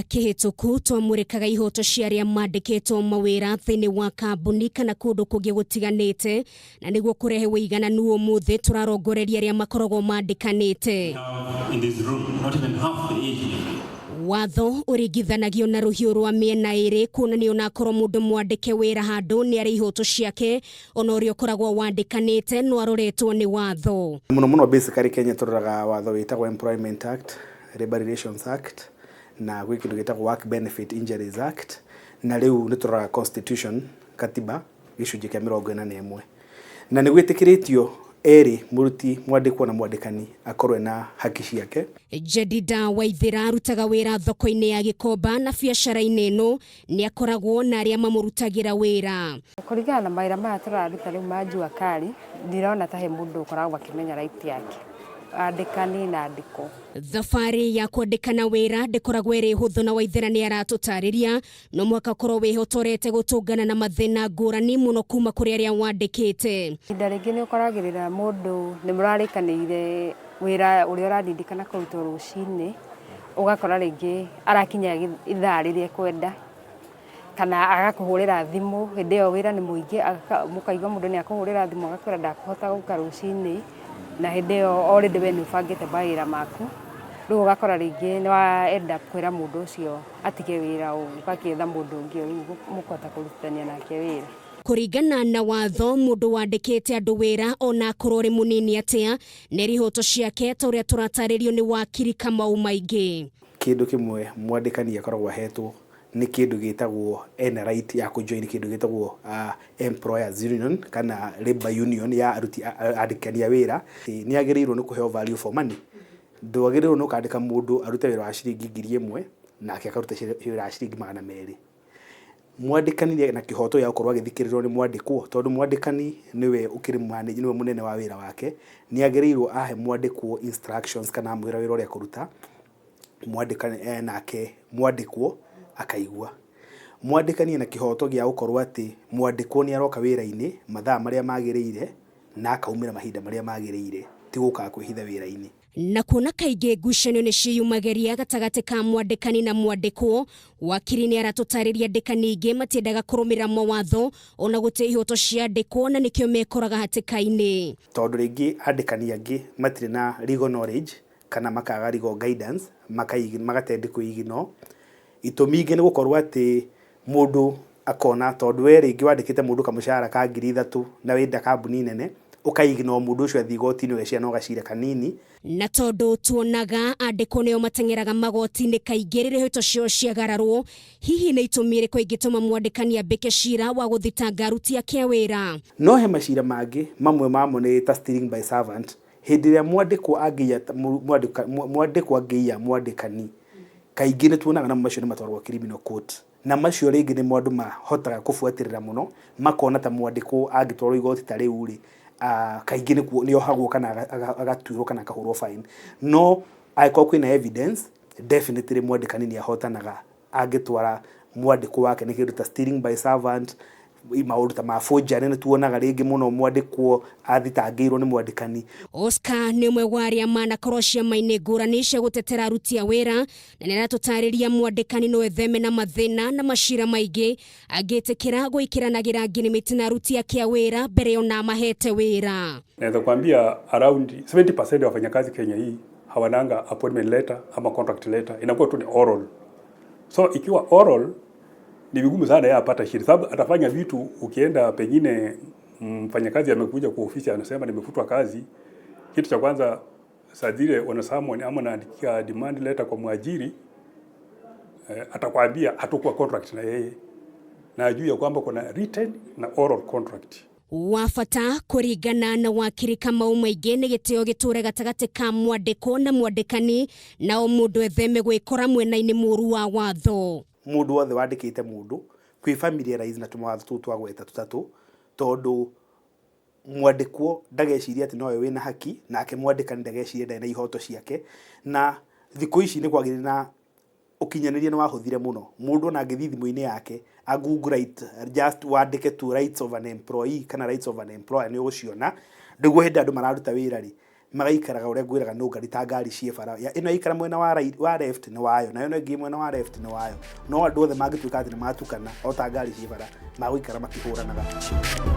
Kiumia kĩhĩtũku twamũrĩkaga ihoto cia arĩa mandĩkĩtwo mawĩra thĩinĩ wa kambuni kana kũndũ kũngĩ gũtiganĩte, na nĩguo kũrehe ũigananu ũmũthĩ tũrarongoreria arĩa makoragwo mandĩkanĩte. In this room, not even half the age maybe. Watho ũringithanagio na rũhiũ rwa mĩena ĩrĩ kuonania onakorwo mũndũ mwandĩke wĩra handũ nĩ arĩ ihoto ciake, ona ũrĩa ũkoragwo wandĩkanĩte no aroretwo nĩ watho. Mũno mũno basically Kenya tũroraga watho wĩtagwo Employment Act, Labour Relations Act na gwĩ kĩndũ gĩtagwo Work Benefit Injuries Act, na rĩu nĩ tũroraga constitution, katiba, gĩcunjĩ kĩa 41. Na nĩ gwĩtĩkĩrĩtio erĩ, mũruti mwandĩkwo na mwandĩkani, akorwo ena haki ciake. Jedida Waithĩra arutaga wĩra thoko-inĩ ya Gĩkomba na biacara-inĩ ĩno nĩ akoragwo na arĩa mamũrutagĩra wĩra. Kũringana na mawĩra maya tũraruta rĩu ma jua kali, ndirona ta he mũndũ ũkoragwo akĩmenya right yake, andĩkani na andĩkwo. Thabarĩ ya kwandĩkana wĩra ndĩkoragwo ĩrĩ hũthũ na Waithĩra nĩ aratũtarĩria no mũhaka ũkorwo wĩhotorete gũtũngana na mathĩna ngũrani mũno kuma kũrĩ arĩa wandĩkĩte. Ihinda rĩngĩ nĩ ũkoragĩrĩra mũndũ nĩ mũrarĩkanĩire wĩra ũrĩa ũrarindikana kũrutwo rũcinĩ, ũgakora rĩngĩ arakinya ithaa rĩrĩa ekwenda, kana agakũhũrĩra thimũ hĩndĩ ĩyo wĩra nĩ mũingĩ, mũkaigua mũndũ nĩ akũhũrĩra thimũ agakwĩra ndakũhota gũka rũcinĩ, na hĩndĩ ĩyo already we nĩ ũbangĩte mawĩra maku, rĩu ũgakora rĩngĩ nĩ wa end up kwĩra mũndũ ũcio atige wĩra ũgakĩetha mũndũ ũngĩ rĩu mũkũhota kũrutithania nake wĩra. Kũringana na watho, mũndũ wandĩkĩte andũ wĩra ona akorwo ũrĩ mũnini atĩa nĩ ihoto ciake ta ũrĩa tũratarĩrio nĩ wakiri Kamau Maingĩ. Kĩndũ kĩmwe mwandĩkani akoragwo ahetwo nĩ kĩndũ gĩtagwo ena right ya kũjoin kĩndũ gĩtagwo employers union kana labor union ya aruti andĩkani a wĩra. Nĩ agĩrĩirwo nĩ kũheo value for money. Ndwagĩrĩirwo nĩ ũkandĩka mũndũ arute wĩra wa ciringi 1000 nake akaruta wĩra wa ciringi 200. Mwandĩkani na kĩhoto gĩa gũkorwo agĩthikĩrĩrwo nĩ mwandĩkwo, tondũ mwandĩkani nĩwe ũkĩrĩ manager, nĩwe mũnene wa wĩra wake, nĩ agĩrĩirwo ahe mwandĩkwo instructions kana amwĩra wĩra ũrĩa ekũruta, mwandĩkani nake mwandĩkwo akaigua. Mwandĩkani ena kĩhoto gĩa gũkorwo atĩ mwandĩkwo nĩ aroka wĩra-inĩ mathaa marĩa magĩrĩire na akaumĩra mahinda marĩa magĩrĩire, ti gũkaga kwĩhitha wĩra-inĩ. Na kuona kaingĩ ngucanio nĩ ciĩyumagĩria gatagatĩ ka mwandĩkani na mwandĩkwo, wakiri nĩ aratũtarĩria andĩkani aingĩ matiendaga kũrũmĩrĩra mawatho ona gũtĩa ihoto cia andĩkwo na nĩkĩo mekoraga hatĩka-inĩ. Tondũ rĩngĩ andĩkani angĩ matirĩ na legal knowledge kana makaga legal guidance, magatend kwĩignore. Itũmi ingĩ nĩ gũkorwo atĩ mũndũ akona tondũ we rĩngĩ wandĩkĩte mũndũ kamũcara ka 3000 na wĩnda kambuni nene, ũkaignore mũndũ ũcio athiĩ igoti-inĩ ũgeciria no gacira kanini. Na tondũ tuonaga andĩkwo nĩo mateng'eraga magoti-inĩ kaingĩ rĩrĩa ihoto ciao ciagararwo, hihi nĩ itũmi irĩkũ ingĩtũma mwandĩkani ambĩke cira wa gũthitanga aruti ake a wĩra? No he macira mangĩ, mamwe mamo nĩ ta stealing by servant, hĩndĩ ĩrĩa mwandĩkwo angĩiya mwandĩkwo angĩiya mwandĩkani, kaingĩ nĩ tuonaga namo macio nĩ matwaragwo criminal court. Na macio rĩngĩ nĩmo andũ mahotaga kũbuatĩrĩra mũno, makona ta mwandĩkwo angĩtwarwo igoti ta rĩu rĩ, kaingĩ nĩ ohagwo kana agatuĩrwo kana akahũrwo fine. No angĩkorwo kwĩna evidence, definitely mwandĩkani nĩ ahotanaga angĩtwara mwandĩkwo wake nĩ kĩndũ ta stealing by servant, maũndũ ta ma forgery nĩ tuonaga rĩngĩ mũno mwandĩkwo athitangĩirwo nĩ mwandĩkani. Oscar nĩ ũmwe wa arĩa manakorwo ciama-inĩ ngũrani cia gũtetera aruti a wĩra na nĩ aratũtarĩria mwandĩkani no etheme na mathĩna na macira maingĩ angĩtĩkĩra gwĩkĩranagĩra ngirimiti na aruti ake a wĩra mbere ona amahete wĩra. Naweza kuambia around 70% ya wafanyakazi Kenya hii hawananga appointment letter ama contract letter, inakuwa tu ni oral. So ikiwa oral ni vigumu sana yeye apata shida, sababu atafanya vitu. Ukienda pengine mfanyakazi amekuja kwa ofisi anasema nimefutwa kazi, kitu cha kwanza saa zile wanasummon ama naandikia demand letter kwa mwajiri, atakwambia hatukuwa contract na yeye, na ajue ya kwamba kuna written na oral contract. Wa bata kũringana na wakiri Kamau Maingĩ nĩ gĩtĩo gĩtũre gatagatĩ ka mwandĩkwo na mwandĩkani, nao mũndũ etheme gwĩkora mwena-inĩ mũru wa watho. Mũndũ wothe wandĩkĩte mũndũ kwĩ familiarize na tũmawatho tũu twagweta tũtatũ, tondũ mwandĩkwo ndageciria atĩ nowe wĩna haki, nake mwandĩkani ndageciria ndarĩ na ihoto ciake. Na thikũ ici nĩ kwagĩrĩire na ũkinyanĩria nĩ wahũthire mũno. Mũndũ ona angĩthiĩ thimũ-inĩ yake a google right, just wandĩke tu rights of an employee kana rights of an employer, nĩ ũgũciona. Nĩguo hĩndĩ andũ mararuta wĩra rĩ, Magaikaraga ũrĩa ngwĩraga nũngari ta ngari ciĩ bara. Ĩno yaikara mwena wa right, wa left nĩ wayo, nayo ĩno ĩngĩ mwena wa left nĩ wayo. No andũ othe mangĩtuĩka atĩ nĩ matukana o ta ngari ciĩ bara, magũikara makĩhũranaga.